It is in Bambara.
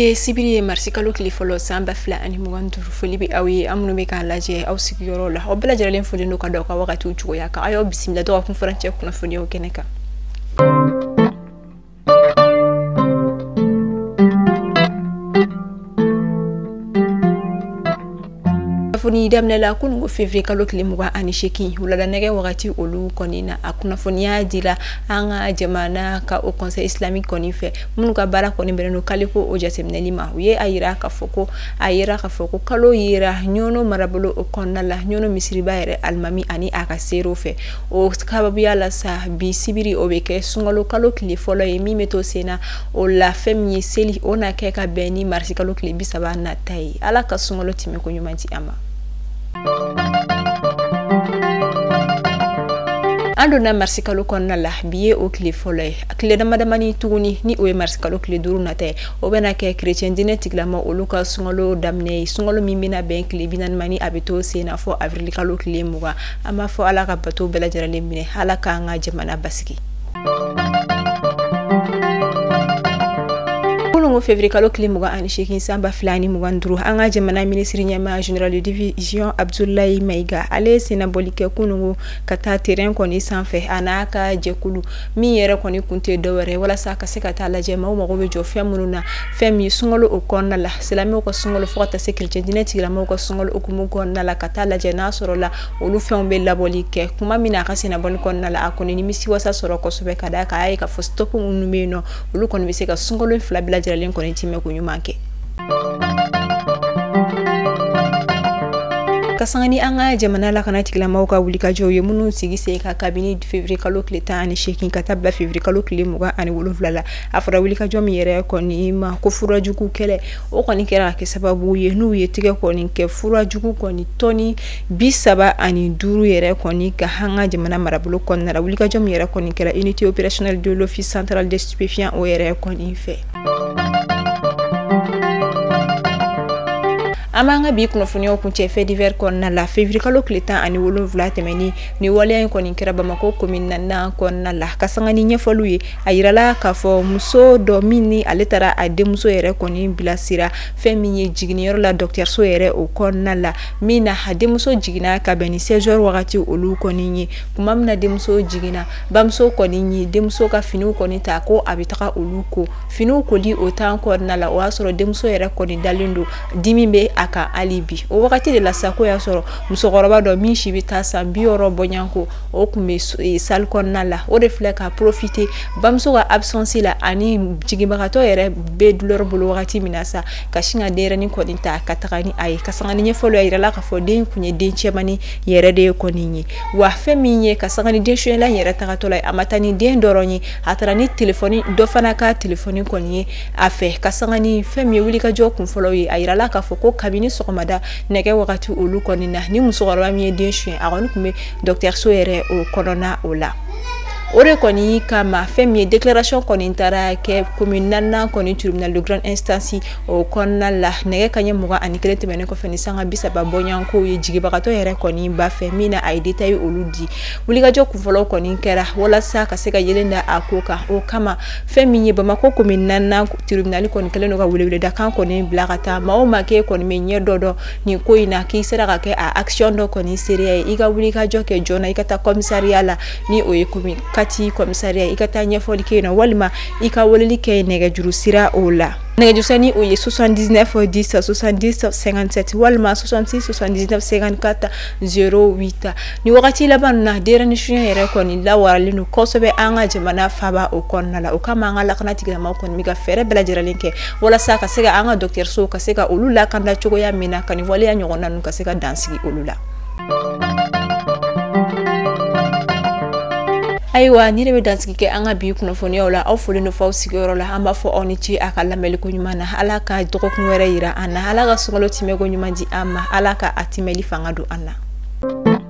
Bi ye sibiri ye marisi kalo tile fɔlɔ san 2025. Foli bɛ aw ye, aw minnu bɛ k'a lajɛ aw sigiyɔrɔ la, aw bɛɛ lajɛlen folen don ka da aw ka wagatiw cogoya kan. Aw y'aw bisimila dɔgɔkun furancɛ kunnafoniyaw kɛnɛ kan. Kunnafoni daminɛ la kununko février kalo tile 28 wulada nɛgɛ wagati olu kɔni na, a kunnafoniya dira an ka jamana ka o conseil islamique kɔni fɛ, minnu ka baara kɔni bɛnnen don kaliko o jateminɛli ma. U ye a yira k'a fɔ ko a yira k'a fɔ ko kalo yera Ɲɔnɔ marabolo o kɔnɔna la, Ɲɔnɔ misiriba yɛrɛ alimami ani a ka seerew fɛ. O sababuya la sa, bi sibiri o bɛ kɛ sunkalo kalo tile fɔlɔ ye min bɛ to sen na. O la fɛn min ye seli, o na kɛ ka bɛn ni marisi kalo tile 30 nata ye. Ala ka sunkalo tɛmɛ ko ɲuman di an ma. An donna marisi kalo kɔnɔna la, bi ye o tile fɔlɔ ye. Tile dama damani tuguni ni o ye marisi kalo tile 5 nata ye, o bɛna kɛ chrétien diinɛ tigilama olu ka sunkalo daminɛ ye, sunkalo min bɛna bɛn tile 40 ma ni a bɛ to sen na fɔ avril kalo tile 20. An b'a fɔ Ala ka bato bɛɛ lajɛlen minɛ, Ala k'an ka jamana basigi. Kununko février kalo tile 28 san 2025, an ka jamana minisiri ɲɛmaa général de division Abdoulaye Maïga, ale ye sennabɔli kɛ kununko ka taa terrain kɔni sanfɛ a n'a ka jɛkulu min yɛrɛ kɔni kun tɛ dɔwɛrɛ walasa ka se ka taa lajɛ maaw mago bɛ jɔ fɛn minnu na, fɛn min sunkalo o kɔnɔna la, silamɛw ka sunkalo fo ka taa se chrétien diinɛ tigilamɔgɔw ka sunkalo hukumu kɔnɔna la, ka taa lajɛ n'a sɔrɔ la olu fɛnw bɛ labɔli kɛ. Kuma min na a ka sennabɔli kɔnɔna la, a kɔni nimisi wasa sɔrɔ kosɛbɛ ka d'a kan a y'a ye k'a fɔ stock minnu bɛ yen nɔ, olu kɔni bɛ se ka sunkalo fila bɛɛ lajɛlen kɔni timɛ ko ɲuman kɛ. Ka sanga ni an ka jamana lakana tigilamɔgɔw ka wulikajɔw ye minnu sigi sen kan kabini février kalo tile 18 ka taa bila février kalo tile 27 la, a fɔra wulikajɔ min yɛrɛ kɔni ma ko furajugu kɛlɛ, o kɔni kɛra ka kɛ sababu ye n'u ye tigɛ kɔni kɛ furajugu kɔni tɔni 35 yɛrɛ kɔni ka an ka jamana marabolo kɔnɔna la. Wulikajɔ min yɛrɛ kɔni kɛra unité opérationnelle de l'office central des stupéfiants o yɛrɛ kɔni fɛ. An b'an ka bi kunnafoniyaw kuncɛ fait divers kɔnɔna la. Février kalo tile 17 tɛmɛnen, ni waleya in kɔni kɛra Bamakɔ commune 4nan kɔnɔna la. Ka sanga ni ɲɛfɔliw ye, a yirala k'a fɔ muso dɔ min ni ale taara a denmuso yɛrɛ kɔni bilasira fɛn min ye jiginniyɔrɔ la dɔgɔtɔrɔso yɛrɛ o kɔnɔna la, min na a denmuso jiginna ka bɛn ni 16 heures wagati olu kɔni ye. Kuma min na denmuso jiginna, bamuso kɔni ye denmuso ka finiw kɔni ta ko a bɛ taga olu ko. Finiw koli o temps kɔnɔna la, o y'a sɔrɔ denmuso yɛrɛ kɔni dalen don, dimi bɛ a kan hali bi. O wagati de la sa, ko y'a sɔrɔ musokɔrɔba dɔ min si bɛ taa san 60 bɔɲɔgɔnko, o tun bɛ salle kɔnɔna la. O de filɛ ka profiter bamuso ka absence la ani jiginbagatɔ yɛrɛ bɛ douleur bolo wagati min na sa, ka sin ka denyɛrɛnin kɔni ta ka taga ni a ye. Ka sanga ni ɲɛfɔliw ye, a yirala k'a fɔ den kun ye den cɛmannin yɛrɛ de kɔni ye. Wa fɛn min ye ka sanga ni den sonyɛla in yɛrɛ tagatɔ la ye, a ma taa ni den dɔrɔn ye, a taara ni telefɔni dɔ fana ka telefɔni kɔni ye a fɛ. Ka sanga ni fɛn min ye wulikajɔ kunfɔlɔw ye, a yirala k'a fɔ ko kabini sɔgɔmada nɛgɛ wagati olu kɔni na, ni musokɔrɔba min ye den suɲɛ, a kɔni tun bɛ dɔgɔtɔrɔso yɛrɛ o kɔnɔna o la. O de kɔni kama fɛn min ye déclaration kɔni taara kɛ commune 4nan kɔni tribunal de grande instance o kɔnɔna la, nɛgɛ kanɲɛ 21 tɛmɛnen kɔfɛ ni sanga 30 bɔɲɔgɔnkow ye jigibagatɔ yɛrɛ kɔni ba fɛ, min na a ye détail olu di. Wulikajɔ kunfɔlɔw kɔni kɛra walasa ka se ka yelen da a ko kan. O kama fɛn min ye Bamakɔ commune 4nan tribunal kɔni kɛlen don ka weleweledakan kɔni bila ka taa maa o maa k'e kɔni bɛ ɲɛ dɔ dɔn nin ko in na, k'i sera ka kɛ a action dɔ kɔni seereya ye, i ka wulikajɔ kɛ joona, i ka taa commissariat la ni o ye commune Kati commissariat, i ka taa ɲɛfɔli kɛ yen nɔ, walima i ka weleli kɛ nɛgɛjuru sira o la. Nɛgɛjuru sira ni o ye 79 10 70 57 walima 66 79 54 08. Ni wagati laban na, denyɛrɛnin suɲɛ yɛrɛ kɔni lawaralen don kosɛbɛ an ka jamana faaba o kɔnɔna la. O kama an ka lakana tigilamɔgɔw kɔni bɛ ka fɛɛrɛ bɛɛ lajɛlen kɛ walasa ka se ka an ka dɔgɔtɔrɔsow ka se ka olu lakanda cogoya min na, ka nin waleya ɲɔgɔnna ninnu ka se ka dan sigi olu la. Ayiwa, ni de bɛ dansigi kɛ an ka bi kunnafoniyaw la. Aw folen don f'aw sigiyɔrɔ la. An b'a fɔ aw ni ce a ka lamɛnli ko ɲuman na. Ala ka dɔgɔkun wɛrɛ yira an na. Ala ka sunkalo tɛmɛko ɲuman di an ma. Ala ka a tɛmɛli fanga don an na.